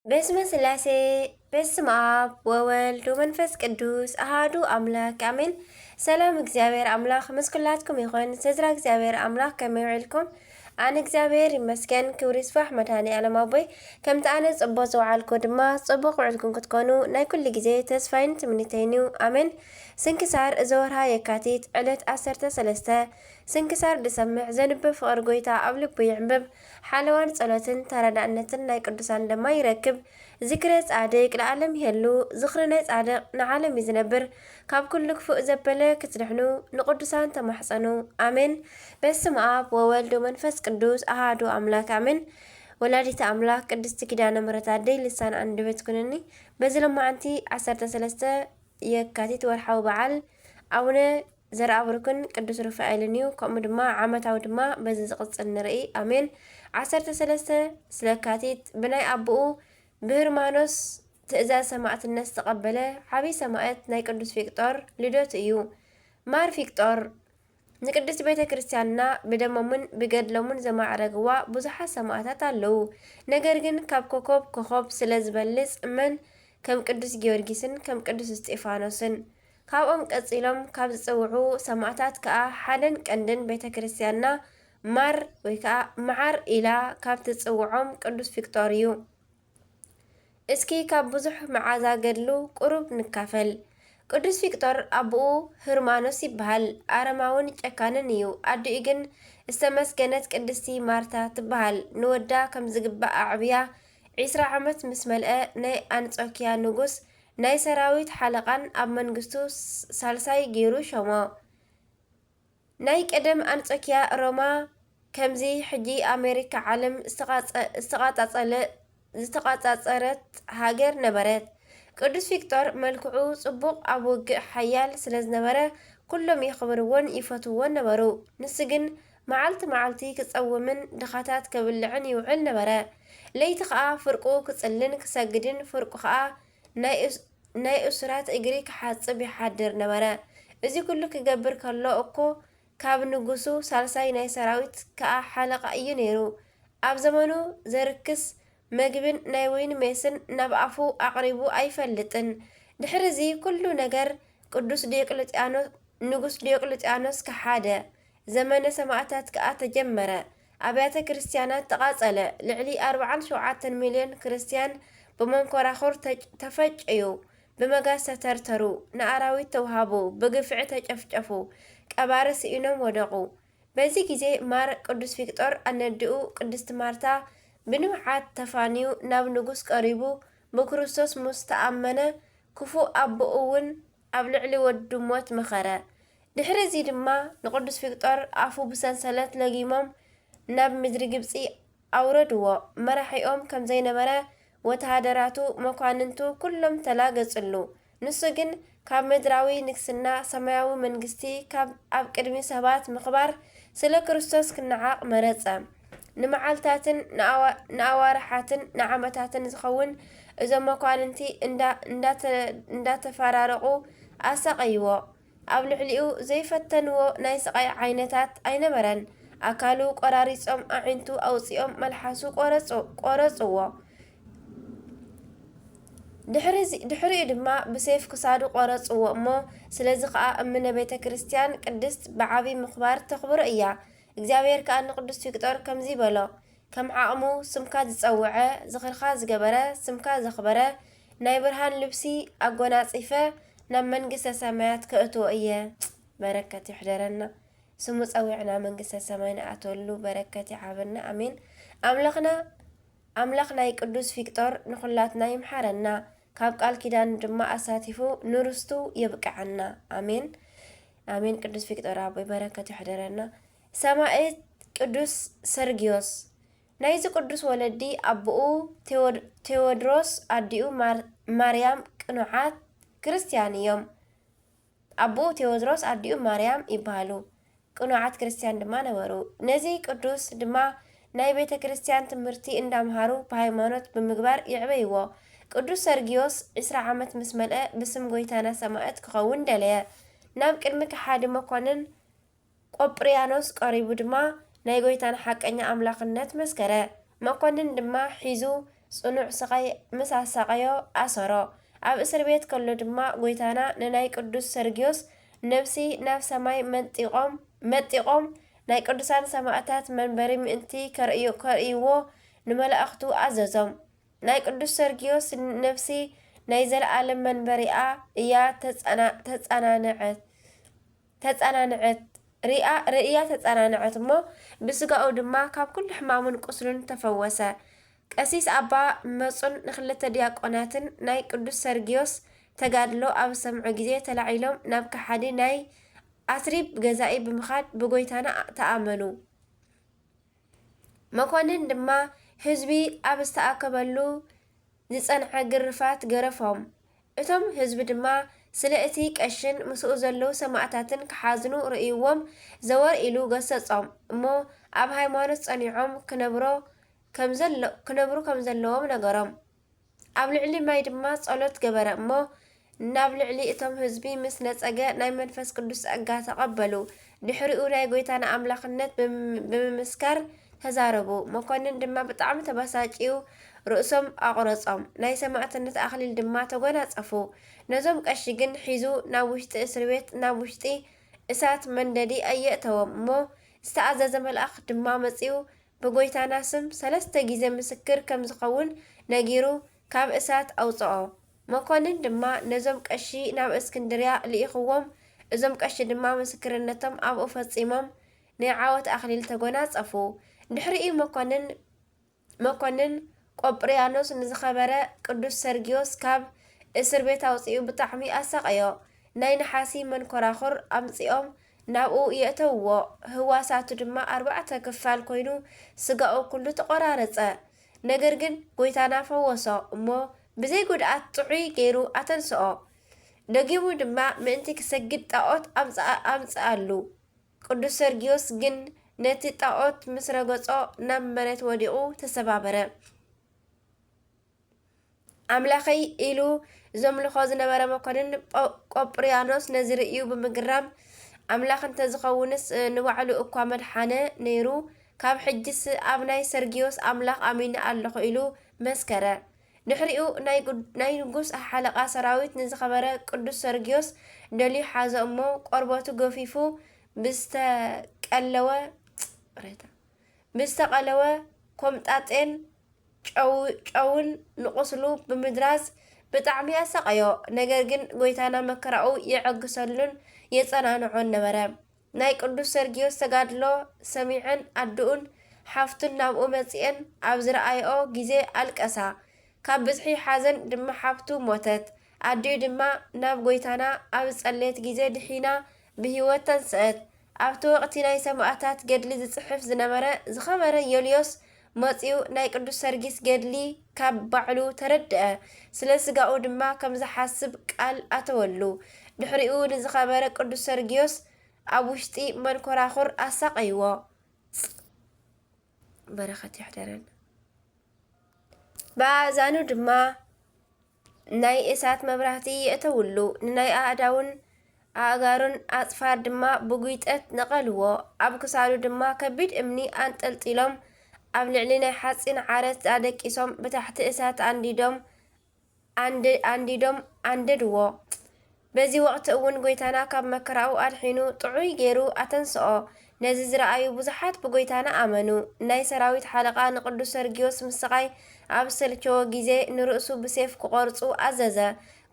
በስመ ስላሴ፣ በስመ ኣብ ወወልድ ወመንፈስ ቅዱስ ኣሃዱ ኣምላክ ኣሜን። ሰላም እግዚኣብሔር ኣምላክ ምስ ኩላትኩም ይኹን። ስድራ እግዚኣብሔር ኣምላክ ከመይ ውዒልኩም? ኣነ እግዚኣብሔር ይመስገን፣ ክብሪ ይስፋሕ መድኃኔ ዓለም ኣቦይ። ከምቲ ኣነ ጽቡቕ ዝወዓልኩ ድማ ጽቡቕ ውዕልኩም ክትኮኑ ናይ ኩሉ ግዜ ተስፋይን ትምኒተይን እዩ። ኣሜን። ስንክሳር እዚ ወርሃ የካቲት ዕለት ዓሰርተ ሰለስተ። ስንክሳር ዝሰምዕ ዘንብብ ፍቕሪ ጎይታ ኣብ ልቡ ይዕንብብ። ሓለዋን ጸሎትን ተረዳእነትን ናይ ቅዱሳን ድማ ይረክብ። ዝክረ ጻድቅ ለዓለም ይሄሉ። ዝኽሪ ናይ ጻድቅ ንዓለም እዩ ዝነብር። ካብ ኩሉ ክፉእ ዘበለ ክትድሕኑ ንቅዱሳን ተማሕጸኑ። ኣሜን። በስመ ኣብ ወወልድ ወመንፈስ ቅዱስ ኣሃዱ ኣምላክ ኣሜን። ወላዲተ ኣምላክ ቅድስቲ ኪዳነ ምሕረት ኣደይ ልሳን ኣንደበት ኩንኒ። በዚ ሎማዓንቲ ዓሰርተ ሰለስተ የካቲት ወርሓዊ በዓል ኣቡነ ዘርኣብሩክን ቅዱስ ሩፋኤልን እዩ። ከምኡ ድማ ዓመታዊ ድማ በዚ ዝቕጽል ንርኢ። ኣሜን። ዓሰርተ ሰለስተ ስለ የካቲት ብናይ ኣቦኡ ብህርማኖስ ትእዛዝ ሰማዕትነት ዝተቐበለ ዓብዪ ሰማዕት ናይ ቅዱስ ፊቅጦር ልደቱ እዩ። ማር ፊቅጦር ንቅድስት ቤተ ክርስቲያንና ብደሞምን ብገድሎምን ዘማዕረግዋ ብዙሓት ሰማዕታት ኣለዉ። ነገር ግን ካብ ኮኮብ ኮኾብ ስለ ዝበልጽ መን ከም ቅዱስ ጊዮርጊስን ከም ቅዱስ እስጢፋኖስን። ካብኦም ቀጺሎም ካብ ዝጽውዑ ሰማዕታት ከኣ ሓደን ቀንድን ቤተ ክርስቲያንና ማር ወይ ከኣ መዓር ኢላ ካብ ትጽውዖም ቅዱስ ፊቅጦር እዩ። እስኪ ካብ ብዙሕ መዓዛ ገድሉ ቁሩብ ንካፈል። ቅዱስ ፊቅጦር ኣቦኡ ህርማኖስ ይበሃል። ኣረማውን ጨካንን እዩ። ኣዲኡ ግን ዝተመስገነት ቅድስቲ ማርታ ትበሃል። ንወዳ ከም ዝግባእ ኣዕብያ ዒስራ ዓመት ምስ መልአ ናይ ኣንጾኪያ ንጉስ ናይ ሰራዊት ሓለቓን ኣብ መንግስቱ ስ-፣ ሳልሳይ ገይሩ ሾሞ። ናይ ቀደም ኣንጾኪያ ሮማ ከምዚ ሕጂ ኣሜሪካ ዓለም ዝተቓጸ-፣ ዝተቓጻጸለ-፣ ዝተቓጻጸረት ሃገር ነበረት። ቅዱስ ፊቅጦር መልክዑ ጽቡቕ፣ ኣብ ውግእ ሓያል ስለ ዝነበረ ኩሎም የኽብርዎን ይፈትውዎን ነበሩ። ንሱ ግን መዓልቲ መዓልቲ ክጸውምን ድኻታት ከብልዕን ይውዕል ነበረ። ለይቲ ኸኣ ፍርቁ ክጽልን ክሰግድን ፍርቁ ኸኣ ናይ እስ-፣ ናይ እሱራት እግሪ ክሓጽብ ይሓድር ነበረ። እዚ ኩሉ ክገብር ከሎ እኮ ካብ ንጉሱ ሳልሳይ ናይ ሰራዊት ከኣ ሓለቓ እዩ ነይሩ። ኣብ ዘመኑ ዘርክስ መግብን ናይ ወይኒ ሜስን ናብ ኣፉ ኣቕሪቡ ኣይፈልጥን። ድሕሪ እዚ ኩሉ ነገር ቅዱስ ዲዮቅልጥያኖ-፣ ንጉስ ዲዮቅልጥያኖስ ከሓደ። ዘመነ ሰማዕታት ከኣ ተጀመረ። ኣብያተ ክርስቲያናት ተቓጸለ። ልዕሊ ኣርብዓን ሸውዓተን ሚልዮን ክርስቲያን ብመንኮራኹር ተጭ-፣ ተፈጨዩ። ብመጋዝ ተተርተሩ። ንኣራዊት ተውሃቡ። ብግፍዒ ተጨፍጨፉ። ቀባሪ ስኢኖም ወደቑ። በዚ ግዜ ማር ቅዱስ ፊቅጦር ኣነድኡ ቅድስቲ ማርታ ብንብዓት ተፋንዩ ናብ ንጉስ ቀሪቡ ብክርስቶስ ምስ ተኣመነ ክፉእ ኣቦኡ እውን ኣብ ልዕሊ ወዱ ሞት መኸረ። ድሕሪ እዚ ድማ ንቅዱስ ፊቅጦር ኣፉ ብሰንሰለት ለጊሞም ናብ ምድሪ ግብጺ ኣውረድዎ። መራሒኦም ከም ዘይነበረ ወተሃደራቱ፣ መኳንንቱ ኩሎም ተላገጽሉ። ንሱ ግን ካብ ምድራዊ ንግስና ሰማያዊ መንግስቲ ካብ ኣብ ቅድሚ ሰባት ምኽባር ስለ ክርስቶስ ክነዓቕ መረጸ። ንመዓልታትን ንኣዋ-፣ ንኣዋርሓትን ንዓመታትን ዝኸውን እዞም መኳንንቲ እንዳ-፣ እንዳተ-፣ እንዳተፈራረቑ ኣሳቐይዎ። ኣብ ልዕሊኡ ዘይፈተንዎ ናይ ስቓይ ዓይነታት ኣይነበረን። ኣካሉ ቆራሪጾም ኣዒንቱ ኣውጺኦም መልሓሱ ቆረጹ-፣ ቆረጽዎ። ድሕሪ እዚ-፣ ድሕሪኡ ድማ ብሴፍ ክሳዱ ቆረጽዎ እሞ፣ ስለዚ ኸኣ እምነ ቤተ ክርስቲያን ቅድስት ብዓቢ ምኽባር ተኽብሮ እያ። እግዚኣብሔር ከኣ ንቅዱስ ፊቅጦር ከምዚ በሎ፣ ከም ዓቕሙ ስምካ ዝጸውዐ፣ ዝኽርኻ ዝገበረ፣ ስምካ ዘኽበረ፣ ናይ ብርሃን ልብሲ ኣጎናጺፈ ናብ መንግስተ ሰማያት ከእትዎ እየ። በረከት ይሕደረና። ስሙ ጸዊዕና መንግስተ ሰማይ ንኣትወሉ በረከት ይዓበና። ኣሜን። ኣምላኽና፣ ኣምላኽ ናይ ቅዱስ ፊቅጦር ንኹላትና ይምሓረና፣ ካብ ቃል ኪዳን ድማ ኣሳቲፉ ንርስቱ የብቅዓና። ኣሜን። ኣሜን። ቅዱስ ፊቅጦር ኣቦይ በረከት ይሕደረና። ሰማዕት ቅዱስ ሰርግዮስ። ናይዚ ቅዱስ ወለዲ ኣቦኡ ቴዎድ-፣ ቴዎድሮስ፣ ኣዲኡ ማር-፣ ማርያም ቅኑዓት ክርስትያን እዮም። ኣቦኡ ቴዎድሮስ፣ ኣዲኡ ማርያም ይበሃሉ። ቅኑዓት ክርስትያን ድማ ነበሩ። ነዚ ቅዱስ ድማ ናይ ቤተ ክርስትያን ትምህርቲ እንዳምሃሩ ብሃይማኖት ብምግባር የዕበይዎ። ቅዱስ ሰርግዮስ ዒስራ ዓመት ምስ መልአ ብስም ጎይታና ሰማዕት ክኸውን ደለየ። ናብ ቅድሚ ከሓዲ መኮንን ቆጵርያኖስ ቀሪቡ ድማ ናይ ጎይታና ሓቀኛ ኣምላኽነት መስከረ። መኮንን ድማ ሒዙ ጽኑዕ ስቓይ ምስ ኣሳቐዮ ኣሰሮ። ኣብ እስር ቤት ከሎ ድማ ጐይታና ንናይ ቅዱስ ሰርግዮስ ነፍሲ ናብ ሰማይ መንጢቖም መጢቖም ናይ ቅዱሳን ሰማእታት መንበሪ ምእንቲ ከርእዩ ከርእይዎ ንመላእኽቱ ኣዘዞም። ናይ ቅዱስ ሰርግዮስ ነፍሲ ናይ ዘለኣለም መንበሪኣ እያ ተጸና- ተጸናንዐት ተጸናንዐት ርእያ ርእያ ተጸናንዐት እሞ ብስጋኡ ድማ ካብ ኩሉ ሕማሙን ቁስሉን ተፈወሰ። ቀሲስ ኣባ መጹን ንክልተ ዲያቆናትን ናይ ቅዱስ ሰርግዮስ ተጋድሎ ኣብ ዝሰምዑ ግዜ ተላዒሎም ናብ ከሓዲ ናይ ኣትሪብ ገዛኢ ብምኻድ ብጎይታና ተኣመኑ። መኮንን ድማ ህዝቢ ኣብ ዝተኣከበሉ ዝጸንሐ ግርፋት ገረፎም። እቶም ህዝቢ ድማ ስለ እቲ ቀሽን ምስኡ ዘለዉ ሰማእታትን ክሓዝኑ ርእይዎም ዘወር ኢሉ ገሰጾም እሞ ኣብ ሃይማኖት ጸኒዖም ክነብሮ ከም ዘሎ- ክነብሩ ከም ዘለዎም ነገሮም። ኣብ ልዕሊ ማይ ድማ ጸሎት ገበረ እሞ ናብ ልዕሊ እቶም ህዝቢ ምስ ነጸገ ናይ መንፈስ ቅዱስ ጸጋ ተቐበሉ። ድሕሪኡ ናይ ጐይታና ኣምላኽነት ብምምስካር ተዛረቡ። መኮንን ድማ ብጣዕሚ ተበሳጭዩ ርእሶም ኣቑረጾም። ናይ ሰማእትነት ኣኽሊል ድማ ተጎናጸፉ። ነዞም ቀሺ ግን ሒዙ ናብ ውሽጢ እስር ቤት ናብ ውሽጢ እሳት መንደዲ ኣየእተዎም እሞ ዝተኣዘዘ መልኣኽ ድማ መጺኡ ብጎይታና ስም ሰለስተ ግዜ ምስክር ከም ዝኸውን ነጊሩ ካብ እሳት ኣውጽኦ። መኮንን ድማ ነዞም ቀሺ ናብ እስክንድርያ ልኢኽዎም። እዞም ቀሺ ድማ ምስክርነቶም ኣብኡ ፈጺሞም ናይ ዓወት ኣኽሊል ተጎናጸፉ። ድሕሪኡ መኮንን መኮንን ቆጵርያኖስ ንዝኸበረ ቅዱስ ሰርግዮስ ካብ እስር ቤት ኣውጺኡ ብጣዕሚ ኣሳቐዮ። ናይ ነሓሲ መንኮራኹር ኣምጺኦም ናብኡ የእተውዎ። ህዋሳቱ ድማ ኣርባዕተ ክፋል ኮይኑ ስጋኡ ኩሉ ተቖራረጸ። ነገር ግን ጎይታና ፈወሶ እሞ ብዘይ ጉድኣት ጥዑይ ገይሩ ኣተንስኦ። ደጊሙ ድማ ምእንቲ ክሰግድ ጣኦት ኣምጽኣሉ። ቅዱስ ሰርግዮስ ግን ነቲ ጣኦት ምስ ረገጾ ናብ መሬት ወዲቑ ተሰባበረ። ኣምላኸይ ኢሉ ዘምልኾ ዝነበረ መኮንን ቆ- ቆጵርያኖስ ነዚ ርእዩ ብምግራም ኣምላኽ እንተዝኸውንስ ንባዕሉ እኳ መድሓነ ነይሩ፣ ካብ ሕጅስ ኣብ ናይ ሰርግዮስ ኣምላኽ ኣሚነ ኣለኹ ኢሉ መስከረ። ድሕሪኡ ናይ ጉድ- ናይ ንጉስ ሓለቓ ሰራዊት ንዝኸበረ ቅዱስ ሰርግዮስ ደልዩ ሓዞ እሞ ቆርበቱ ገፊፉ ብዝተቀለወ ብዝተቐለወ ኮምጣጤን ጨው- ጨውን ንቁስሉ ብምድራዝ ብጣዕሚ ኣሳቐዮ። ነገር ግን ጎይታና መከራኡ የዐግሰሉን የጸናንዖን ነበረ። ናይ ቅዱስ ሰርግዮስ ተጋድሎ ሰሚዐን ኣድኡን ሓፍቱን ናብኡ መጺኤን ኣብ ዝረኣይኦ ግዜ ኣልቀሳ። ካብ ብዝሒ ሓዘን ድማ ሓፍቱ ሞተት። ኣዲኡ ድማ ናብ ጎይታና ኣብ ዝጸለየት ግዜ ድሒና ብህይወት ተንስአት። ኣብቲ ወቕቲ ናይ ሰማእታት ገድሊ ዝጽሕፍ ዝነበረ ዝኸበረ ዮልዮስ መጺኡ ናይ ቅዱስ ሰርጊስ ገድሊ ካብ ባዕሉ ተረድአ። ስለ ስጋኡ ድማ ከም ዝሓስብ ቃል ኣተወሉ። ድሕሪኡ ንዝኸበረ ቅዱስ ሰርግዮስ ኣብ ውሽጢ መንኮራኹር ኣሳቐይዎ። በረኸት ይሕደረን። ብኣእዛኑ ድማ ናይ እሳት መብራህቲ የእተውሉ። ንናይ ኣእዳውን ኣእጋሩን ኣጽፋር ድማ ብጒጠት ነቐልዎ። ኣብ ክሳዱ ድማ ከቢድ እምኒ ኣንጠልጢሎም ኣብ ልዕሊ ናይ ሓጺን ዓረት ኣደቂሶም ብታሕቲ እሳት ኣንዲዶም ኣንድ- ኣንዲዶም ኣንደድዎ። በዚ ወቕቲ እውን ጐይታና ካብ መከራኡ ኣድሒኑ ጥዑይ ገይሩ ኣተንስኦ። ነዚ ዝረኣዩ ብዙሓት ብጐይታና ኣመኑ። ናይ ሰራዊት ሓለቓ ንቅዱስ ሰርግዮስ ምስቓይ ኣብ ዝሰልቸዎ ግዜ ንርእሱ ብሴፍ ክቖርጹ ኣዘዘ።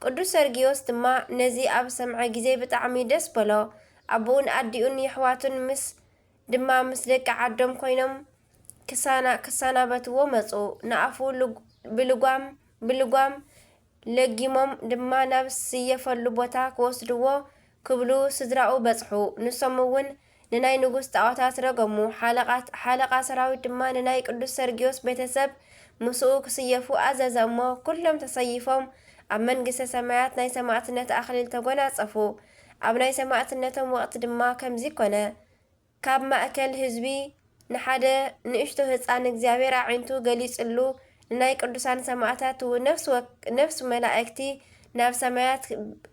ቅዱስ ሰርግዮስ ድማ ነዚ ኣብ ሰምዐ ግዜ ብጣዕሚ ደስ በሎ። ኣቦኡን ኣዲኡን የሕዋቱን ምስ ድማ ምስ ደቂ ዓዶም ኮይኖም ክሳና- ክሰናበትዎ መጹ። ንኣፉ ልግ- ብልጓም ብልጓም ለጊሞም ድማ ናብ ዝስየፈሉ ቦታ ክወስድዎ ክብሉ ስድራኡ በጽሑ። ንሶም እውን ንናይ ንጉስ ጣዖታት ረገሙ። ሓለቓት- ሓለቓ ሰራዊት ድማ ንናይ ቅዱስ ሰርግዮስ ቤተሰብ ምስኡ ክስየፉ ኣዘዘ እሞ ኩሎም ተሰይፎም ኣብ መንግስተ ሰማያት ናይ ሰማዕትነት ኣኽሊል ተጎናጸፉ። ኣብ ናይ ሰማዕትነቶም ወቕቲ ድማ ከምዚ ኮነ። ካብ ማእከል ህዝቢ ንሓደ ንእሽቶ ህጻን እግዚኣብሔር ኣዒንቱ ገሊጽሉ ንናይ ቅዱሳን ሰማእታት እውን ነፍሲ ወክ- ነፍሲ መላእክቲ ናብ ሰማያት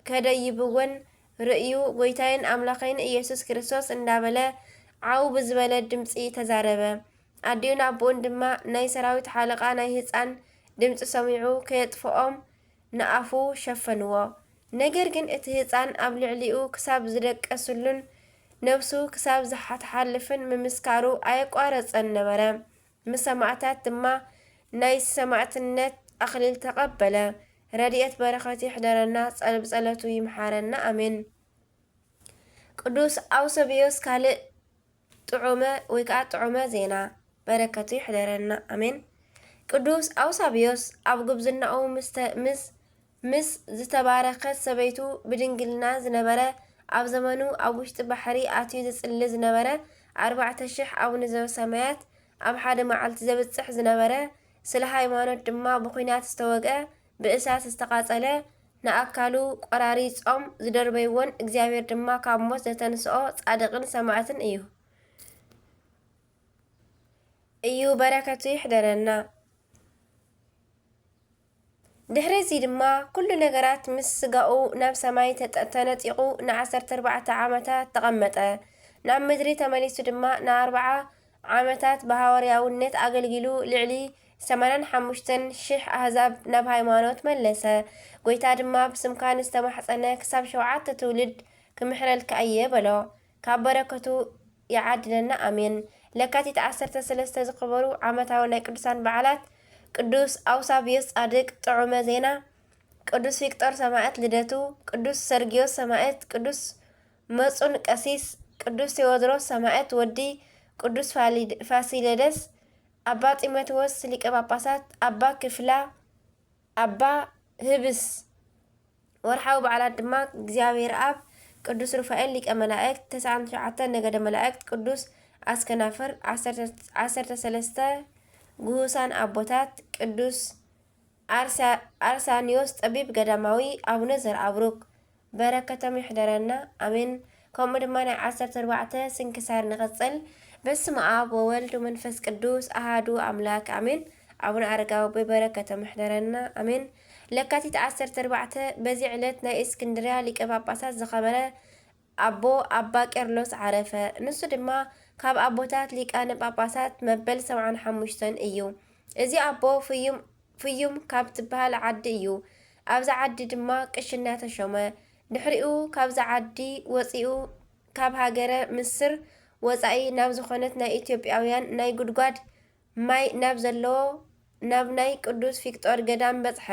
ከደይብወን ርእዩ ጎይታይን ኣምላኸይን ኢየሱስ ክርስቶስ እንዳበለ ዓው ብዝበለ ድምጺ ተዛረበ። ኣዲኡን ኣቦኡን ድማ ናይ ሰራዊት ሓለቓ ናይ ህጻን ድምጺ ሰሚዑ ከየጥፍኦም ንኣፉ ሸፈንዎ። ነገር ግን እቲ ህጻን ኣብ ልዕሊኡ ክሳብ ዝደቀስሉን ነብሱ ክሳብ ዝሓትሓልፍን ምምስካሩ ኣየቋረጸን ነበረ። ምስ ሰማእታት ድማ ናይ ሰማእትነት ኣኽሊል ተቐበለ። ረድኤት በረኸቱ ይሕደረና፣ ጸል-፣ ብጸሎቱ ይምሓረና። ኣሜን። ቅዱስ ኣውሰብዮስ ካልእ ጥዑመ ወይ ከዓ ጥዑመ ዜና በረከቱ ይሕደረና። ኣሜን። ቅዱስ ኣውሳብዮስ ኣብ ጉብዝናኡ ምስ ተ-፣ ምስ፣ ምስ ዝተባረከት ሰበይቱ ብድንግልና ዝነበረ፣ ኣብ ዘመኑ ኣብ ውሽጢ ባሕሪ ኣትዩ ዝጽሊ ዝነበረ፣ ኣርባዕተ ሽሕ ኣቡነ ዘበሰማያት ኣብ ሓደ መዓልቲ ዘብጽሕ ዝነበረ፣ ስለ ሃይማኖት ድማ ብኲናት ዝተወግአ፣ ብእሳት ዝተቓጸለ፣ ንኣካሉ ቆራሪጾም ዝደርበይዎን እግዚኣብሔር ድማ ካብ ሞት ዘተንስኦ ጻድቕን ሰማዕትን እዩ። እዩ በረከቱ ይሕደረና። ድሕሪ እዚ ድማ ኩሉ ነገራት ምስ ስጋኡ ናብ ሰማይ ተጠ-፣ ተነጢቑ ንዓሰርተ ኣርባዕተ ዓመታት ተቐመጠ። ናብ ምድሪ ተመሊሱ ድማ ንኣርብዓ ዓመታት ብሃዋርያውነት ኣገልጊሉ ልዕሊ ሰማንያን ሓሙሽተን ሽሕ ኣህዛብ ናብ ሃይማኖት መለሰ። ጎይታ ድማ ብስምካ ንዝተማሕጸነ ክሳብ ሸውዓተ ትውልድ ክምሕረልካ እየ በሎ። ካብ በረከቱ ይዓድለና ኣሜን። ለካቲት ዓሰርተ ሰለስተ ዝኽበሩ ዓመታዊ ናይ ቅዱሳን በዓላት ቅዱስ ኣውሳብዮስ ጻድቅ ጥዑመ ዜና፣ ቅዱስ ቪክጦር ሰማዕት ልደቱ፣ ቅዱስ ሰርግዮስ ሰማዕት፣ ቅዱስ መጹን ቀሲስ፣ ቅዱስ ቴዎድሮስ ሰማዕት ወዲ ቅዱስ ፋሊድ-፣ ፋሲለደስ፣ ኣባ ጢሞቴዎስ ሊቀ ጳጳሳት፣ ኣባ ክፍላ፣ ኣባ ህብስ። ወርሓዊ በዓላት ድማ እግዚኣብሔር ኣብ፣ ቅዱስ ሩፋኤል ሊቀ መላእክት፣ ተስዓን ትሽዓተን ነገደ መላእክት፣ ቅዱስ ኣስከናፍር፣ ዓሰርተ፣ ዓሰርተ ሰለስተ ግሁሳን ኣቦታት፣ ቅዱስ ኣርሳ-፣ ኣርሳኒዮስ ጠቢብ ገዳማዊ፣ ኣቡነ ዘርኣብሩክ። በረከቶም ይሕደረና፣ ኣሜን። ከምኡ ድማ ናይ ዓሰርተ ኣርባዕተ ስንክሳር ንቐጽል። በስመ ኣብ ወወልድ ወመንፈስ ቅዱስ ኣሃዱ ኣምላክ፣ ኣሜን። ኣቡነ ኣረጋዊ ብበረከቶም ይሕደረና፣ ኣሜን። ለካቲት ዓሰርተ ኣርባዕተ በዚ ዕለት ናይ እስክንድርያ ሊቀ ጳጳሳት ዝኸበረ ኣቦ ኣባ ቄርሎስ ዓረፈ። ንሱ ድማ ካብ ኣቦታት ሊቃነ ጳጳሳት መበል ሰብዓን ሓሙሽተን እዩ። እዚ ኣቦ ፍዩም፣ ፍዩም ካብ ትበሃል ዓዲ እዩ። ኣብዛ ዓዲ ድማ ቅሽና ተሾመ። ድሕሪኡ ካብዛ ዓዲ ወጺኡ ካብ ሃገረ ምስር ወጻኢ ናብ ዝኾነት ናይ ኢትዮጵያውያን ናይ ጉድጓድ ማይ ናብ ዘለዎ ናብ ናይ ቅዱስ ፊቅጦር ገዳም በጽሐ።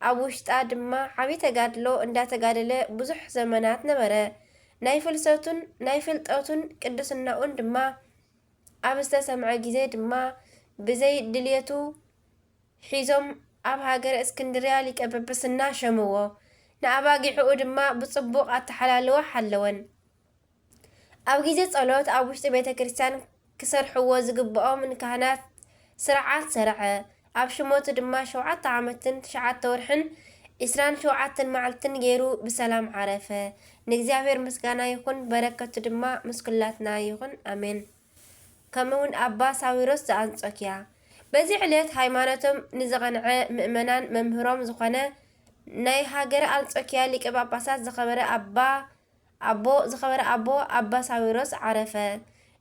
ኣብ ውሽጣ ድማ ዓቢ ተጋድሎ እንዳተጋደለ ብዙሕ ዘመናት ነበረ። ናይ ፍልሰቱን ናይ ፍልጠቱን ቅድስናኡን ድማ ኣብ ዝተሰምዐ ግዜ ድማ ብዘይ ድልየቱ ሒዞም ኣብ ሃገረ እስክንድርያ ሊቀ ጵጵስና ሸምዎ። ንኣባጊዕኡ ድማ ብጽቡቕ ኣተሓላልዋ ሓለወን። ኣብ ግዜ ጸሎት ኣብ ውሽጢ ቤተ ክርስቲያን ክሰርሕዎ ዝግብኦም ንካህናት ስርዓት ሰርዐ። ኣብ ሽሞቱ ድማ ሸውዓተ ዓመትን ትሽዓተ ወርሕን ዒስራን ሸውዓተን መዓልትን ገይሩ ብሰላም ዓረፈ። ንእግዚኣብሔር ምስጋና ይኹን፣ በረከቱ ድማ ምስ ኩላትና ይኹን። ኣሜን። ከምኡውን ኣባ ሳዊሮስ ዘኣንጾኪያ። በዚ ዕለት ሃይማኖቶም ንዝቐንዐ ምእመናን መምህሮም ዝኾነ ናይ ሃገረ ኣንጾኪያ ሊቀ ጳጳሳት ዝኸበረ ኣባ፣ ኣቦ፣ ዝኸበረ ኣቦ ኣባ ሳዊሮስ ዓረፈ።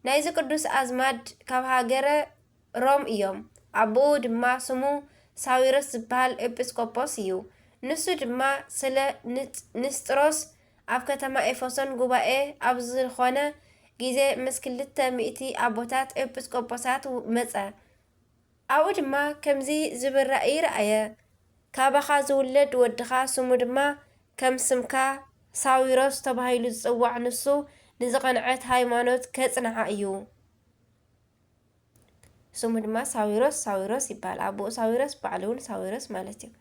ናይዚ ቅዱስ ኣዝማድ ካብ ሃገረ ሮም እዮም። ኣቦኡ ድማ ስሙ ሳዊሮስ ዝበሃል ኤጲስቆጶስ እዩ። ንሱ ድማ ስለ ንስ-፣ ንስጥሮስ ኣብ ከተማ ኤፌሶን ጉባኤ ኣብ ዝኾነ ግዜ ምስ ክልተ ሚእቲ ኣቦታት ኤጲስቆጶሳት መጸ። ኣብኡ ድማ ከምዚ ዝብል ራእይ ረኣየ። ካባኻ ዝውለድ ወድኻ ስሙ ድማ ከም ስምካ ሳዊሮስ ተባሂሉ ዝጽዋዕ፣ ንሱ ንዝቐንዐት ሃይማኖት ከጽንዓ እዩ። ስሙ ድማ ሳዊሮስ፣ ሳዊሮስ ይበሃል። ኣቦኡ ሳዊሮስ፣ ባዕሉ እውን ሳዊሮስ ማለት እዩ።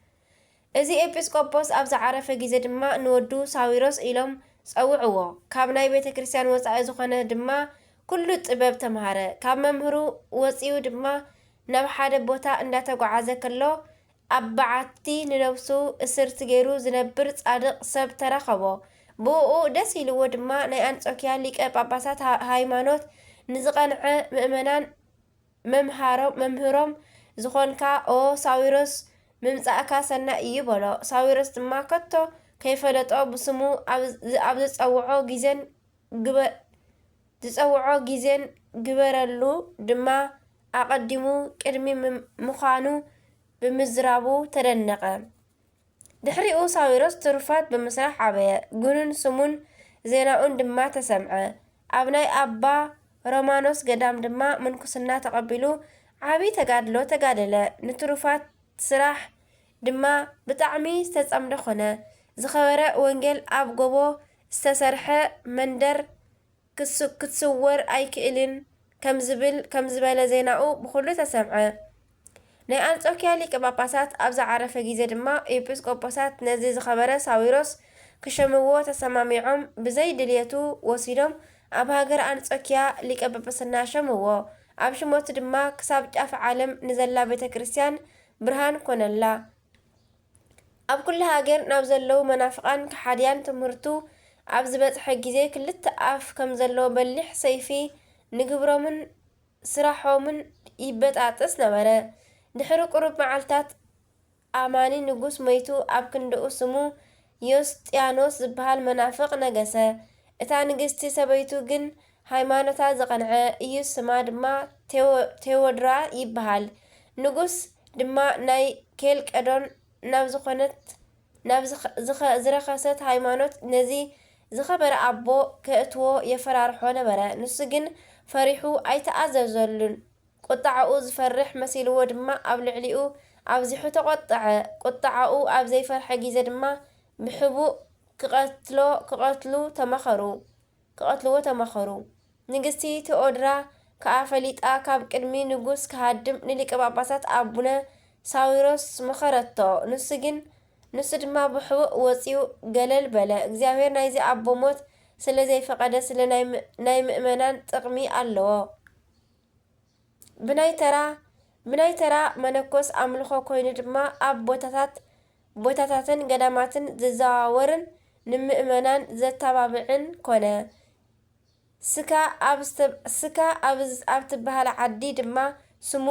እዚ ኤጲስቆጶስ ኣብ ዝዓረፈ ግዜ ድማ ንወዱ ሳዊሮስ ኢሎም ጸውዕዎ። ካብ ናይ ቤተ ክርስቲያን ወጻኢ ዝኾነ ድማ ኩሉ ጥበብ ተምሃረ። ካብ መምህሩ ወጺኡ ድማ ናብ ሓደ ቦታ እንዳተጓዓዘ ከሎ፣ ኣብ በዓቲ ንነብሱ እስርቲ ገይሩ ዝነብር ጻድቕ ሰብ ተረኸቦ። ብእኡ ደስ ኢልዎ ድማ ናይ ኣንጾኪያ ሊቀ ጳጳሳት ሃ-፣ ሃይማኖት ንዝቐንዐ ምእመናን መምሃሮ-፣ መምህሮም ዝኾንካ ኦ ሳዊሮስ ምምጻእካ ሰናይ እዩ በሎ። ሳዊሮስ ድማ ከቶ ከይፈለጦ ብስሙ ኣብ ዝ-፣ ኣብ ዝጸውዖ ግዜን ግበ-፣ ዝጸውዖ ግዜን ግበረሉ ድማ ኣቐዲሙ ቅድሚ ም-፣ ምዃኑ ብምዝራቡ ተደነቐ። ድሕሪኡ ሳዊሮስ ትሩፋት ብምስራሕ ዓበየ። ግኑን ስሙን ዜናኡን ድማ ተሰምዐ። ኣብ ናይ ኣባ ሮማኖስ ገዳም ድማ ምንኩስና ተቐቢሉ ዓቢ ተጋድሎ ተጋደለ። ንትሩፋት ስራሕ ድማ ብጣዕሚ ዝተጸምደ ኾነ። ዝኸበረ ወንጌል ኣብ ጎቦ ዝተሰርሐ መንደር ክትስ-፣ ክትስወር ኣይክእልን ከም ዝብል፣ ከም ዝበለ ዜናኡ ብኹሉ ተሰምዐ። ናይ ኣንጾኪያ ሊቀ ጳጳሳት ኣብ ዝዓረፈ ግዜ ድማ ኤጲስቆጶሳት ነዚ ዝኸበረ ሳዊሮስ ክሸምዎ ተሰማሚዖም ብዘይ ድልየቱ ወሲዶም ኣብ ሃገረ ኣንጾኪያ ሊቀ ጳጳስና ሸምዎ። ኣብ ሽመቱ ድማ ክሳብ ጫፍ ዓለም ንዘላ ቤተ ክርስቲያን ብርሃን ኮነላ። ኣብ ኩሉ ሃገር ናብ ዘለዉ መናፍቓን ከሓድያን ትምህርቱ ኣብ ዝበጽሐ ግዜ ክልተ ኣፍ ከም ዘለዎ በሊሕ ሰይፊ ንግብሮምን ስራሖምን ይበጣጥስ ነበረ። ድሕሪ ቁሩብ መዓልታት ኣማኒ ንጉስ ሞይቱ ኣብ ክንድኡ ስሙ ዮስጥያኖስ ዝበሃል መናፍቕ ነገሰ። እታ ንግስቲ ሰበይቱ ግን ሃይማኖታ ዝቐንዐ እዩ፣ ስማ ድማ ቴዎ-፣ ቴዎድራ ይበሃል። ንጉስ ድማ ናይ ኬልቀዶን ናብ ዝኾነት ናብ ዝኸ-፣ ዝኸ-፣ ዝረኸሰት ሃይማኖት ነዚ ዝኸበረ ኣቦ ከእትዎ የፈራርሖ ነበረ። ንሱ ግን ፈሪሑ ኣይተኣዘዘሉን። ቁጣዓኡ ዝፈርሕ መሲልዎ ድማ ኣብ ልዕሊኡ ኣብዚሑ ተቖጥዐ። ቁጣዓኡ ኣብ ዘይፈርሐ ግዜ ድማ ብሕቡእ ክቐትሎ፣ ክቐትሉ ተመኸሩ፣ ክቐትልዎ ተመኸሩ። ንግስቲ ቴዎድራ ከኣ ፈሊጣ ካብ ቅድሚ ንጉስ ክሃድም ንሊቀ ጳጳሳት ኣቡነ ሳዊሮስ መኸረቶ። ንሱ ግን፣ ንሱ ድማ ብሕቡእ ወጺኡ ገለል በለ። እግዚኣብሔር ናይዚ ኣቦ ሞት ስለ ዘይፈቐደ ስለ ናይ ም-፣ ናይ ምእመናን ጥቕሚ ኣለዎ። ብናይ ተራ፣ ብናይ ተራ መነኮስ ኣምልኾ ኮይኑ ድማ ኣብ ቦታታት፣ ቦታታትን ገዳማትን ዝዘዋወርን ንምእመናን ዘተባብዕን ኮነ። ስካ ኣብ ዝተ-፣ ስካ ኣብ ዝ-፣ ኣብ ትበሃል ዓዲ ድማ ስሙ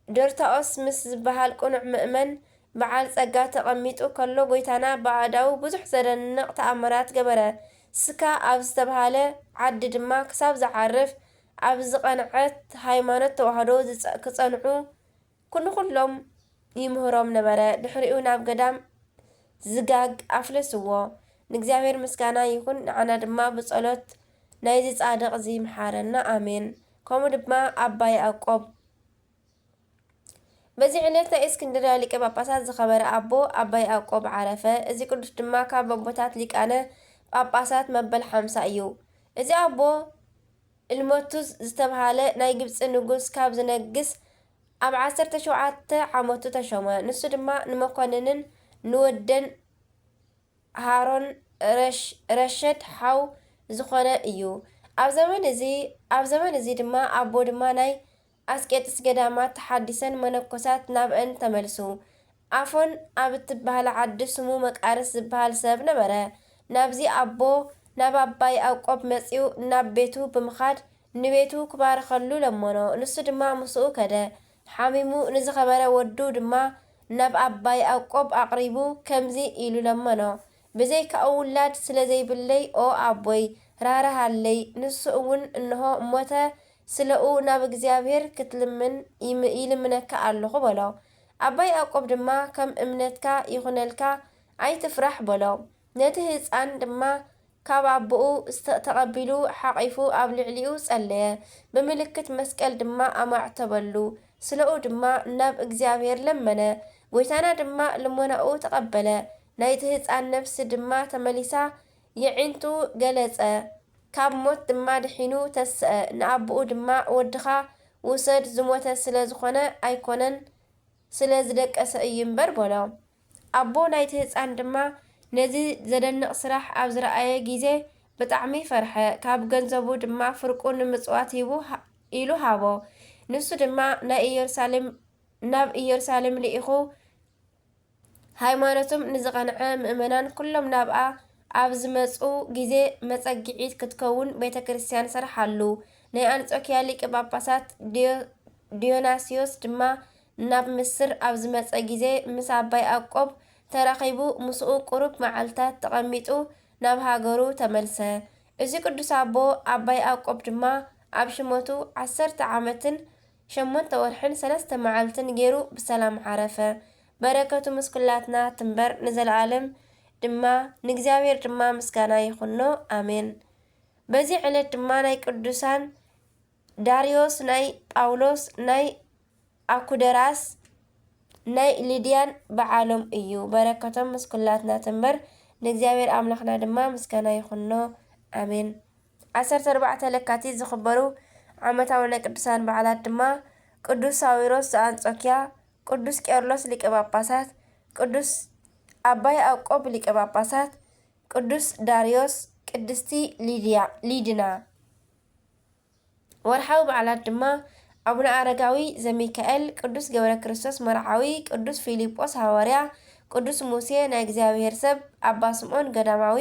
ዶርታኦስ ምስ ዝበሃል ቅኑዕ ምእመን በዓል ጸጋ ተቐሚጡ ከሎ፣ ጐይታና ብኣእዳዉ ብዙሕ ዘደንቕ ተኣምራት ገበረ። ስካ ኣብ ዝተባህለ ዓዲ ድማ ክሳብ ዝዓርፍ ኣብ ዝቐንዐት ሃይማኖት ተዋህዶ ዝጸ-፣ ክጸንዑ ንኹሎም ይምህሮም ነበረ። ድሕሪኡ ናብ ገዳም ዝጋግ ኣፍለስዎ። ንእግዚኣብሔር ምስጋና ይኹን፣ ንዓና ድማ ብጸሎት ናይዚ ጻድቕ እዚ ይምሓረና። ኣሜን። ከምኡ ድማ ኣባ ያዕቆብ። በዚ ዕለት ናይ እስክንድርያ ሊቀ ጳጳሳት ዝኸበረ ኣቦ ኣባ ያዕቆብ ዓረፈ። እዚ ቅዱስ ድማ ካብ ኣቦታት ሊቃነ ጳጳሳት መበል ሓምሳ እዩ። እዚ ኣቦ እልመቱዝ ዝተብሃለ ናይ ግብጺ ንጉስ ካብ ዝነግስ ኣብ ዓሰርተ ሸውዓተ ዓመቱ ተሾመ። ንሱ ድማ ንመኮንንን ንወደን ሃሮን ረሽ-፣ ረሸድ ሓው ዝኾነ እዩ። ኣብ ዘመን እዚ፣ ኣብ ዘመን እዚ ድማ ኣቦ ድማ ናይ ኣስቄጥስ ገዳማት ተሓዲሰን መነኮሳት ናብአን ተመልሱ። ኣፎን ኣብ እትበሃል ዓዲ ስሙ መቃርስ ዝበሃል ሰብ ነበረ። ናብዚ ኣቦ፣ ናብ ኣባ ያዕቆብ መጺኡ ናብ ቤቱ ብምኻድ ንቤቱ ክባርኸሉ ለመኖ። ንሱ ድማ ምስኡ ከደ። ሓሚሙ ንዝኸበረ ወዱ ድማ ናብ ኣባ ያዕቆብ ኣቕሪቡ ከምዚ ኢሉ ለመኖ፣ ብዘይካኡ ውላድ ስለ ዘይብለይ፣ ኦ ኣቦይ፣ ራህርሃለይ። ንሱ እውን እንሆ ሞተ፣ ስለኡ ናብ እግዚኣብሔር ክትልምን ይም-፣ ይልምነካ ኣለኹ በሎ። ኣባ ያዕቆብ ድማ ከም እምነትካ ይኹነልካ፣ ኣይትፍራሕ በሎ። ነቲ ህጻን ድማ ካብ ኣቦኡ ስተ-፣ ተቐቢሉ ሓቒፉ ኣብ ልዕሊኡ ጸለየ። ብምልክት መስቀል ድማ ኣማዕተበሉ። ስለኡ ድማ ናብ እግዚኣብሔር ለመነ። ጐይታና ድማ ልመናኡ ተቐበለ። ናይቲ ህጻን ነፍሲ ድማ ተመሊሳ የዒንቱ ገለጸ። ካብ ሞት ድማ ድሒኑ ተስአ። ንኣቦኡ ድማ፣ ወድኻ ውሰድ፣ ዝሞተ ስለ ዝኾነ ኣይኮነን፣ ስለ ዝደቀሰ እዩ እምበር በሎ። ኣቦ ናይቲ ህጻን ድማ ነዚ ዘደንቕ ስራሕ ኣብ ዝረኣየ ግዜ ብጣዕሚ ፈርሐ። ካብ ገንዘቡ ድማ ፍርቁ ንምጽዋት ሂቡ ሃ-፣ ኢሉ ሃቦ። ንሱ ድማ ናይ ኢየሩሳሌም፣ ናብ ኢየሩሳሌም ልኢኹ ሃይማኖቶም ንዝቐንዐ ምእመናን ኩሎም ናብኣ ኣብ ዝመጹ ግዜ መጸግዒት ክትከውን ቤተ ክርስቲያን ሰርሓሉ። ናይ ኣንጾኪያ ሊቀ ጳጳሳት ዲዮ-፣ ዲዮናስዮስ ድማ ናብ ምስር ኣብ ዝመጸ ግዜ ምስ ኣባ ያዕቆብ ተራኺቡ ምስኡ ቁሩብ መዓልታት ተቐሚጡ ናብ ሃገሩ ተመልሰ። እዚ ቅዱስ ኣቦ ኣባ ያዕቆብ ድማ ኣብ ሽመቱ ዓሰርተ ዓመትን ሸሞንተ ወርሕን ሰለስተ መዓልትን ገይሩ ብሰላም ዓረፈ። በረከቱ ምስ ኩላትና ትንበር ንዘለኣለም ድማ፣ ንእግዚኣብሔር ድማ ምስጋና ይኹኖ፣ ኣሜን። በዚ ዕለት ድማ ናይ ቅዱሳን ዳርዮስ፣ ናይ ጳውሎስ፣ ናይ ኣኩደራስ፣ ናይ ሊድያን በዓሎም እዩ። በረከቶም ምስ ኩላትና ትንበር፣ ንእግዚኣብሔር ኣምላኽና ድማ ምስጋና ይኹኖ፣ ኣሜን። ዓሰርተ ኣርባዕተ ለካቲት ዝኽበሩ ዓመታዊ ናይ ቅዱሳን በዓላት ድማ ቅዱስ ሳዊሮስ ዘኣንጾኪያ፣ ቅዱስ ቄርሎስ ሊቀ ጳጳሳት፣ ቅዱስ ኣባ ያዕቆብ ሊቀ ጳጳሳት፣ ቅዱስ ዳርዮስ፣ ቅድስቲ ሊድያ፣ ሊድና። ወርሓዊ በዓላት ድማ ኣቡነ ኣረጋዊ ዘሚካኤል፣ ቅዱስ ገብረ ክርስቶስ መርዓዊ፣ ቅዱስ ፊልጶስ ሃዋርያ፣ ቅዱስ ሙሴ ናይ እግዚኣብሔር ሰብ፣ ኣባ ስምዖን ገዳማዊ፣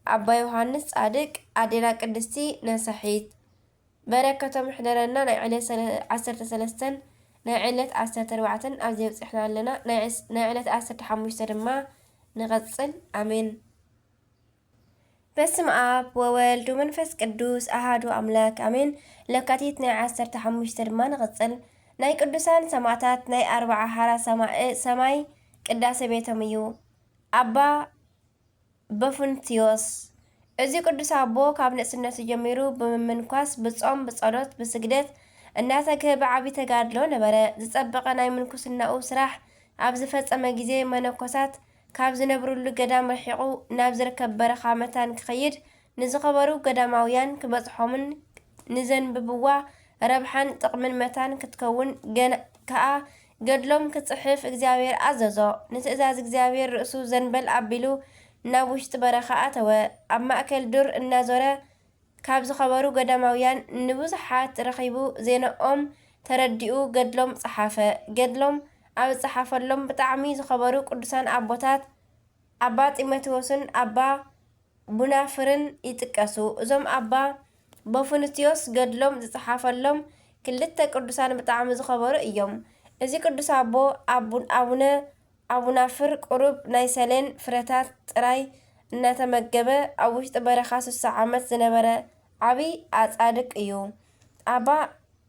ኣባ ዮሃንስ ጻድቅ፣ ኣዴና ቅድስቲ ነሳሒት። በረከቶም ይሕደረና። ናይ ዕለት ሰለ-፣ ዓሰርተ ሰለስተን ናይ ዕለት ዓሰርተ ኣርባዕተን ኣብዚ የብጽሕና ኣለና። ናይ ዕስ-፣ ናይ ዕለት ዓሰርተ ሓሙሽተ ድማ ንቐጽል። ኣሜን። በስመ ኣብ ወወልድ ወመንፈስ ቅዱስ ኣሃዱ ኣምላክ ኣሜን። ለካቲት ናይ ዓሰርተ ሓሙሽተ ድማ ንቐጽል። ናይ ቅዱሳን ሰማዕታት ናይ ኣርብዓ ሓራ ሰማእ-፣ ሰማይ ቅዳሴ ቤቶም እዩ። ኣባ በፉንትዮስ። እዚ ቅዱስ ኣቦ ካብ ንእስነቱ ጀሚሩ ብምምንኳስ፣ ብጾም፣ ብጸሎት፣ ብስግደት እናተግህ ብዓቢ ተጋድሎ ነበረ። ዝጸበቐ ናይ ምንኩስናኡ ስራሕ ኣብ ዝፈጸመ ግዜ፣ መነኮሳት ካብ ዝነብሩሉ ገዳም ርሒቑ ናብ ዝርከብ በረኻ መታን ክኸይድ፣ ንዝኸበሩ ገዳማውያን ክበጽሖምን ንዘንብብዋ ረብሓን ጥቕምን መታን ክትከውን ገን-፣ ከኣ ገድሎም ክጽሕፍ እግዚኣብሔር ኣዘዞ። ንትእዛዝ እግዚኣብሔር ርእሱ ዘንበል ኣቢሉ ናብ ውሽጢ በረኻ ኣተወ። ኣብ ማእከል ዱር እናዞረ ካብ ዝኸበሩ ገዳማውያን ንብዙሓት ረኺቡ ዜናኦም ተረዲኡ ገድሎም ጸሓፈ። ገድሎም ኣብ ዝጸሓፈሎም ብጣዕሚ ዝኸበሩ ቅዱሳን ኣቦታት ኣባ ጢሞቴዎስን ኣባ ቡናፍርን ይጥቀሱ። እዞም ኣባ በፉንትዮስ ገድሎም ዝጸሓፈሎም ክልተ ቅዱሳን ብጣዕሚ ዝኸበሩ እዮም። እዚ ቅዱስ ኣቦ ኣቡ-፣ ኣቡነ ኣቡናፍር ቁሩብ ናይ ሰሌን ፍረታት ጥራይ እናተመገበ ኣብ ውሽጢ በረኻ ስሳ ዓመት ዝነበረ ዓቢ ኣጻድቅ እዩ። ኣባ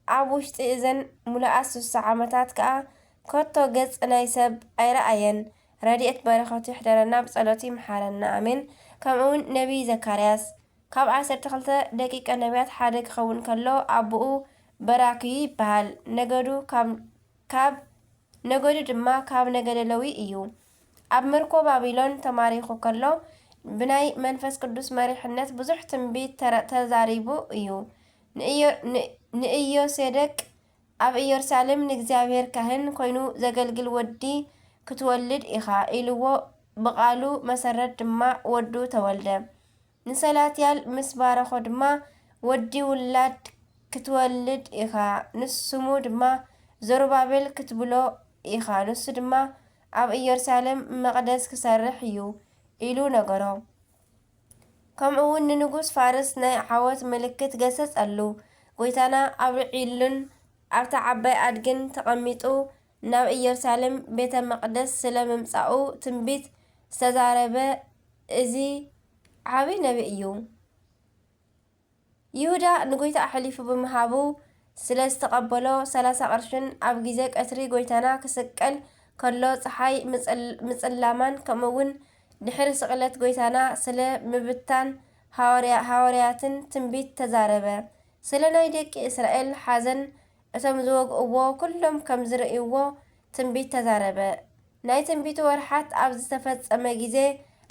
ኣብ ውሽጢ እዘን ምሉኣት ስሳ ዓመታት ከኣ ከቶ ገጽ ናይ ሰብ ኣይረኣየን። ረድኤት በረኸቱ ይሕደረና፣ ብጸሎቱ ይምሓረና፣ ኣሜን። ከምኡውን ነቢይ ዘካርያስ ካብ ዓሰርተ ክልተ ደቂቀ ነቢያት ሓደ ክኸውን ከሎ፣ ኣቦኡ በራክዩ ይበሃል። ነገዱ ካብ፣ ካብ ነገዱ ድማ ካብ ነገደ ለዊ እዩ። ኣብ ምርኮ ባቢሎን ተማሪኹ ከሎ፣ ብናይ መንፈስ ቅዱስ መሪሕነት ብዙሕ ትንቢት ተረ-፣ ተዛሪቡ እዩ። ንእዮ-፣ ን-፣ ንእዮሴደቅ ኣብ ኢየሩሳሌም ንእግዚኣብሔር ካህን ኮይኑ ዘገልግል ወዲ ክትወልድ ኢኻ ኢልዎ፣ ብቓሉ መሰረት ድማ ወዱ ተወልደ። ንሰላትያል ምስ ባረኾ ድማ፣ ወዲ ውላድ ክትወልድ ኢኻ፣ ንስሙ ድማ ዘሩባቤል ክትብሎ ኢኻ፣ ንሱ ድማ ኣብ ኢየሩሳሌም መቕደስ ክሰርሕ እዩ ኢሉ ነገሮ። ከምኡ እውን ንንጉስ ፋርስ ናይ ዓወት ምልክት ገሰጸሉ። ጎይታና ኣብ ልዒሉን ኣብታ ዓባይ ኣድግን ተቐሚጡ ናብ ኢየሩሳሌም ቤተ መቕደስ ስለ ምምጻኡ ትንቢት ዝተዛረበ እዚ ዓቢ ነቢ እዩ። ይሁዳ ንጎይታ ኣሕሊፉ ብምሃቡ ስለ ዝተቐበሎ ሰላሳ ቅርሽን ኣብ ግዜ ቀትሪ ጎይታና ክስቀል ከሎ ጸሓይ ምጽል-፣ ምጽላማን ከምኡውን ድሕሪ ስቕለት ጎይታና ስለ ምብታን ሃዋርያ-፣ ሃዋርያትን ትንቢት ተዛረበ። ስለ ናይ ደቂ እስራኤል ሓዘን እቶም ዝወግእዎ ኩሎም ከም ዝርእይዎ ትንቢት ተዛረበ። ናይ ትንቢቱ ወርሓት ኣብ ዝተፈጸመ ግዜ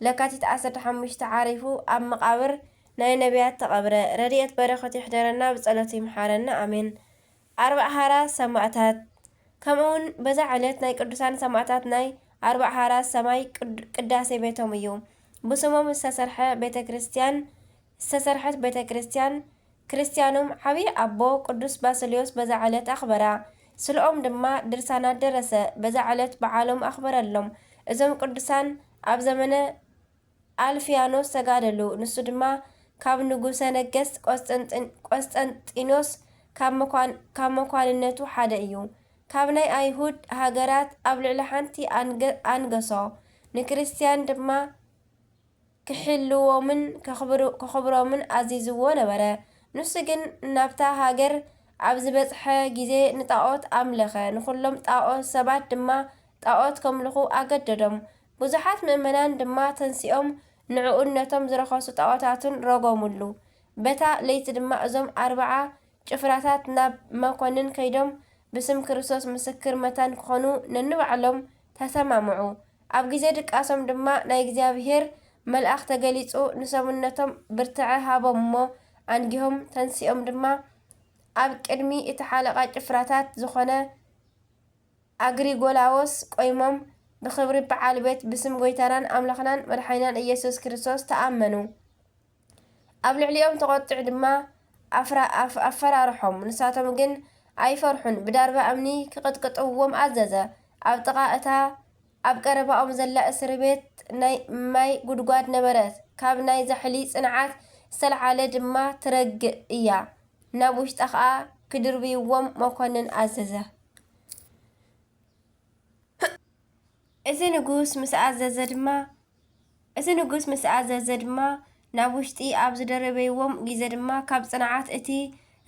ለካቲት ዓሰርተ ሓሙሽተ ዓሪፉ ኣብ መቓብር ናይ ነቢያት ተቐብረ። ረድኤት በረኸቱ ይሕደረና፣ ብጸሎቱ ይምሓረና፣ ኣሜን። ኣርብዓ ሓራ ሰማእታት። ከምኡውን በዛ ዕለት ናይ ቅዱሳን ሰማእታት ናይ ኣርብዓ ሓራ ሰማይ ቅድ-፣ ቅዳሴ ቤቶም እዩ። ብስሞም ዝተሰርሐ ቤተ ክርስቲያን፣ ዝተሰርሐት ቤተ ክርስቲያን ክርስቲያኖም ዓብዪ ኣቦ ቅዱስ ባስልዮስ በዛ ዕለት ኣኽበራ። ስለኦም ድማ ድርሳናት ደረሰ። በዛ ዕለት በዓሎም ኣኽበረሎም። እዞም ቅዱሳን ኣብ ዘመነ ኣልፍያኖስ ተጋደሉ። ንሱ ድማ ካብ ንጉሰ ነገስት ቆስጠንጢን-፣ ቆስጠንጢኖስ ካብ መኳን-፣ ካብ መኳንነቱ ሓደ እዩ። ካብ ናይ ኣይሁድ ሃገራት ኣብ ልዕሊ ሓንቲ ኣንገ-፣ ኣንገሶ። ንክርስትያን ድማ ክሕልዎምን ከኽብሩ-፣ ከኽብሮምን ኣዚዝዎ ነበረ። ንሱ ግን ናብታ ሃገር ኣብ ዝበጽሐ ግዜ ንጣኦት ኣምለኸ፣ ንኹሎም ጣኦት ሰባት ድማ ጣኦት ከምልኹ ኣገደዶም። ብዙሓት ምእመናን ድማ ተንሲኦም ንዕኡ ነቶም ዝረኸሱ ጣኦታቱን ረጎምሉ። በታ ለይቲ ድማ እዞም ኣርብዓ ጭፍራታት ናብ መኮንን ከይዶም ብስም ክርስቶስ ምስክር መታን ክኾኑ ነንባዕሎም ተሰማምዑ። ኣብ ግዜ ድቃሶም ድማ ናይ እግዚኣብሔር መልኣኽ ተገሊጹ ንሰብነቶም ብርትዐ ሃቦም እሞ ኣንጊሆም ተንሲኦም ድማ ኣብ ቅድሚ እቲ ሓለቓ ጭፍራታት ዝኾነ ኣግሪጎላዎስ ቆይሞም ብኽብሪ በዓል ቤት ብስም ጎይታናን ኣምላኽናን መድሓኒናን ኢየሱስ ክርስቶስ ተኣመኑ። ኣብ ልዕሊኦም ተቖጢዑ ድማ ኣፍራ-፣ ኣፍ-፣ ኣፈራርሖም። ንሳቶም ግን ኣይፈርሑን፣ ብዳርባ እምኒ ክቕጥቅጥዎም ኣዘዘ። ኣብ ጥቓ እታ ኣብ ቀረባኦም ዘላ እስሪ ቤት ናይ ማይ ጉድጓድ ነበረት። ካብ ናይ ዛሕሊ ጽንዓት ዝተልዓለ ድማ ትረግእ እያ። ናብ ውሽጣ ኸኣ ክድርብይዎም መኮንን ኣዘዘ። እዚ ንጉስ ምስ ኣዘዘ ድማ፣ እዚ ንጉስ ምስ ኣዘዘ ድማ፣ ናብ ውሽጢ ኣብ ዝደረበይዎም ግዜ ድማ፣ ካብ ጽንዓት እቲ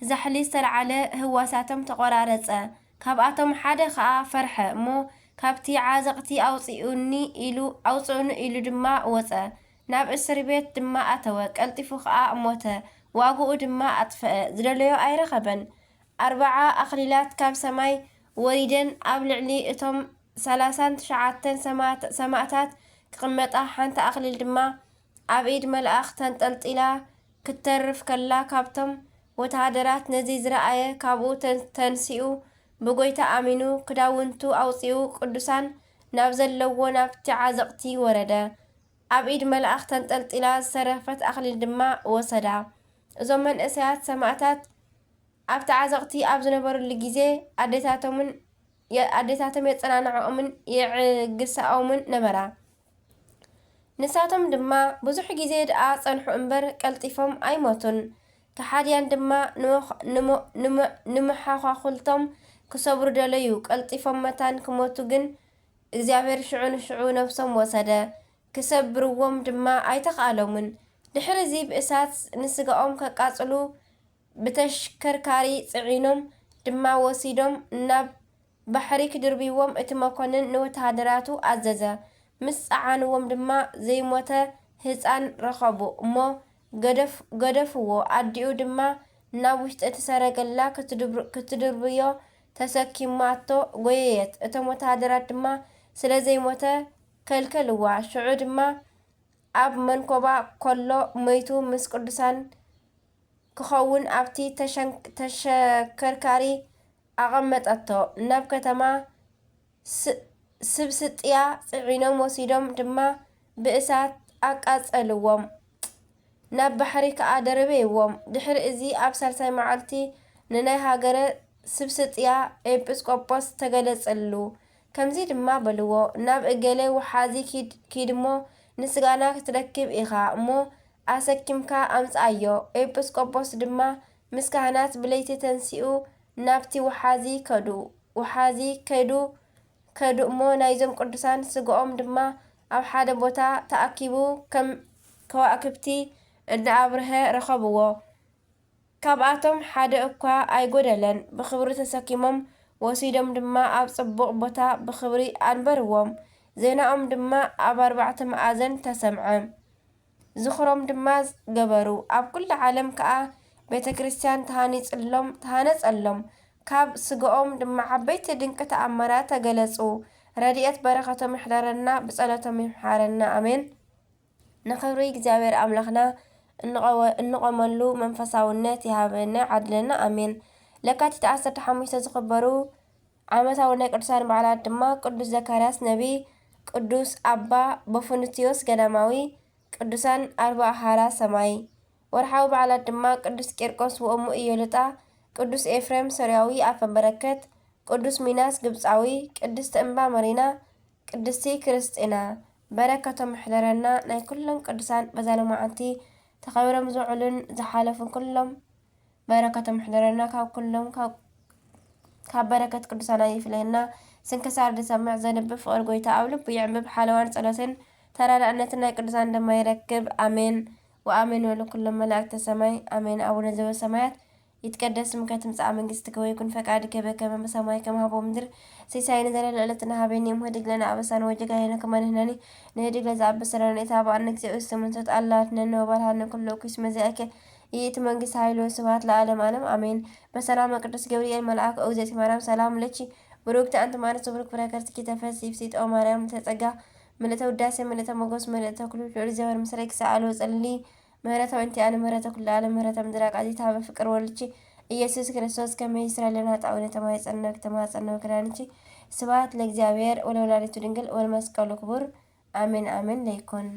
ዛሕሊ ዝተልዓለ ህዋሳቶም ተቖራረጸ። ካብኣቶም ሓደ ኸኣ ፈርሐ እሞ፣ ካብቲ ዓዘቕቲ ኣውጽኡኒ ኢሉ፣ ኣውጽኡኒ ኢሉ ድማ ወጸ። ናብ እስር ቤት ድማ ኣተወ። ቀልጢፉ ኸኣ ሞተ። ዋግኡ ድማ ኣጥፍአ። ዝደለዮ ኣይረኸበን። ኣርብዓ ኣኽሊላት ካብ ሰማይ ወሪደን ኣብ ልዕሊ እቶም ሰላሳን ትሽዓተን ሰማእት-፣ ሰማእታት ክቕመጣ፣ ሓንቲ ኣኽሊል ድማ ኣብ ኢድ መልኣኽ ተንጠልጢላ ክትተርፍ ከላ፣ ካብቶም ወተሃደራት ነዚ ዝረኣየ፣ ካብኡ ተን-፣ ተንሲኡ፣ ብጎይታ ኣሚኑ፣ ክዳውንቱ ኣውጺኡ፣ ቅዱሳን ናብ ዘለዎ ናብቲ ዓዘቕቲ ወረደ። ኣብ ኢድ መልኣኽ ተንጠልጢላ ዝተረፈት ኣኽሊል ድማ ወሰዳ። እዞም መንእሰያት ሰማእታት ኣብቲ ዓዘቕቲ ኣብ ዝነበሩሉ ግዜ፣ ኣዴታቶምን የ-፣ ኣዴታቶም የጸናንዕኦምን የዕግሳኦምን ነበራ። ንሳቶም ድማ ብዙሕ ግዜ ደኣ ጸንሑ እምበር፣ ቀልጢፎም ኣይሞቱን። ከሓድያን ድማ ንመኽ-፣ ንመ-፣ ንመ-፣ ንመሓዃኹልቶም ክሰብሩ ደለዩ። ቀልጢፎም መታን ክሞቱ ግን፣ እግዚኣብሔር ሽዑ ንሽዑ ነፍሶም ወሰደ። ክሰብርዎም ድማ ኣይተኻእሎምን። ድሕሪ እዚ ብእሳት ንስጋኦም ከቃጽሉ ብተሽከርካሪ ጽዒኖም ድማ ወሲዶም ናብ ባሕሪ ክድርብይዎም እቲ መኮንን ንወተሃደራቱ ኣዘዘ። ምስ ጸዓንዎም ድማ ዘይሞተ ህጻን ረኸቡ እሞ ገደፍ-፣ ገደፍዎ። ኣዲኡ ድማ ናብ ውሽጢ እቲ ሰረገላ ክትድብር-፣ ክትድርብዮ ተሰኪማቶ ጎየየት። እቶም ወተሃደራት ድማ ስለ ዘይሞተ ከልከልዋ። ሽዑ ድማ ኣብ መንኮባ ከሎ ሞይቱ ምስ ቅዱሳን ክኸውን ኣብቲ ተሸን-፣ ተሸከርካሪ ኣቐመጠቶ። ናብ ከተማ ስ-፣ ስብስጥያ ጽዒኖም ወሲዶም ድማ ብእሳት ኣቃጸልዎም። ናብ ባሕሪ ከኣ ደርበይዎም። ድሕሪ እዚ ኣብ ሳልሳይ መዓልቲ ንናይ ሃገረ ስብስጥያ ኤጲስቆጶስ ተገለጸሉ። ከምዚ ድማ በልዎ፣ ናብ እገሌ ወሓዚ ኪድ፣ ኪድ እሞ ንስጋና ክትረክብ ኢኻ እሞ ኣሰኪምካ ኣምጽኣዮ። ኤጲስቆጶስ ድማ ምስ ካህናት ብለይቲ ተንሲኡ ናብቲ ወሓዚ ከዱ። ወሓዚ ከዱ፣ ከዱ እሞ ናይዞም ቅዱሳን ስግኦም ድማ ኣብ ሓደ ቦታ ተኣኪቡ ከም ከዋክብቲ እንዳኣብርሀ ረኸብዎ። ካብኣቶም ሓደ እኳ ኣይጎደለን። ብኽብሪ ተሰኪሞም ወሲዶም ድማ ኣብ ጽቡቕ ቦታ ብኽብሪ ኣንበርዎም። ዜናኦም ድማ ኣብ ኣርባዕተ መኣዝን ተሰምዐ። ዝኽሮም ድማ ገበሩ። ኣብ ኩሉ ዓለም ከኣ ቤተ ክርስቲያን ተሃኒጽሎም፣ ተሃነጸሎም። ካብ ስግኦም ድማ ዓበይቲ ድንቂ ተኣምራት ተገለጹ። ረድኤት በረኸቶም ይሕደረና፣ ብጸሎቶም ይምሓረና። ኣሜን። ንኽብሪ እግዚኣብሔር ኣምላኽና እንቐወ-፣ እንቆመሉ መንፈሳውነት ይሃበና፣ ይዓድለና። ኣሜን። ለካቲት ዓሰርተ ሓሙሽተ ዝኽበሩ ዓመታዊ ናይ ቅዱሳን በዓላት ድማ ቅዱስ ዘካርያስ ነቢይ፣ ቅዱስ ኣባ በፉንትዮስ ገዳማዊ፣ ቅዱሳን ኣርብዓ ሃራ ሰማይ። ወርሓዊ በዓላት ድማ ቅዱስ ቂርቆስ ወእሙ ኢዮልጣ፣ ቅዱስ ኤፍሬም ሶርያዊ ኣፈ በረከት፣ ቅዱስ ሚናስ ግብጻዊ፣ ቅድስቲ እምባ መሪና፣ ቅድስቲ ክርስጢና። በረከቶም ይሕደረና። ናይ ኩሎም ቅዱሳን በዛ ሎማዓንቲ ተኸቢሮም ዝውዕሉን ዝሓለፉን ኩሎም በረከቶም ይሕደረና። ካብ ኩሎም ካብ፣ ካብ በረከት ቅዱሳን ኣይፍለየና። ስንክሳር ዝሰምዕ ዘንብብ ፍቕሪ ጎይታ ኣብ ልቡ የዕምብ። ሓለዋን ጸሎትን ተራዳእነትን ናይ ቅዱሳን ድማ ይረክብ። ኣሜን ወኣሜን። ወለኩሎም መላእክተ ሰማይ ኣሜን። ኣቡነ ዘበሰማያት ይትቀደስ ስምከ ትምጻእ መንግስትከ ወይኩን ፈቃድከ በከመ በሰማይ ከማሁ በምድር። ሲሳየነ ዘለለ ዕለትነ ሀበነ ዮም ህድግ ለነ አበሳነ ወጌጋየነ ከመ ንሕነኒ ንህድግ ለዘአበሰ ለነ። ኢታብአነ እግዚኦ ውስተ መንሱት አላ አድኅነነ ወባልሐነ ኩሉ እኩይ እስመ ዚአከ ይእቲ መንግስት ኃይል ወስብሐት ለዓለመ ዓለም አሜን። በሰላመ ቅዱስ ገብርኤል መልአክ ኦግዝእቲ ማርያም ሰላም ለኪ ብሩክቲ አንቲ ማርያም ብሩክ ፍሬ ከርስኪ ተፈሲ ፍሲጦ ማርያም ተጸጋ ምልእተ ውዳሴ ምልእተ ሞገስ ምልእተ ኩሉ ልዑል እግዚአብሔር ምስሌኪ ሰአሊ ወጸሊ ምህረተ ወእንቲ አነ ምህረተ ኩሉ ዓለም ምህረተ ምድር አቃዚታ በፍቅር ወልድኪ ኢየሱስ ክርስቶስ ከመ ይስረይ ለነ ኃጣውኢነ ተማይጸነክ ተማጸነክ ክዳንኪ። ስብሐት ለእግዚአብሔር ወለወላዲቱ ድንግል ወለመስቀሉ ክቡር አሜን አሜን። ለይኩን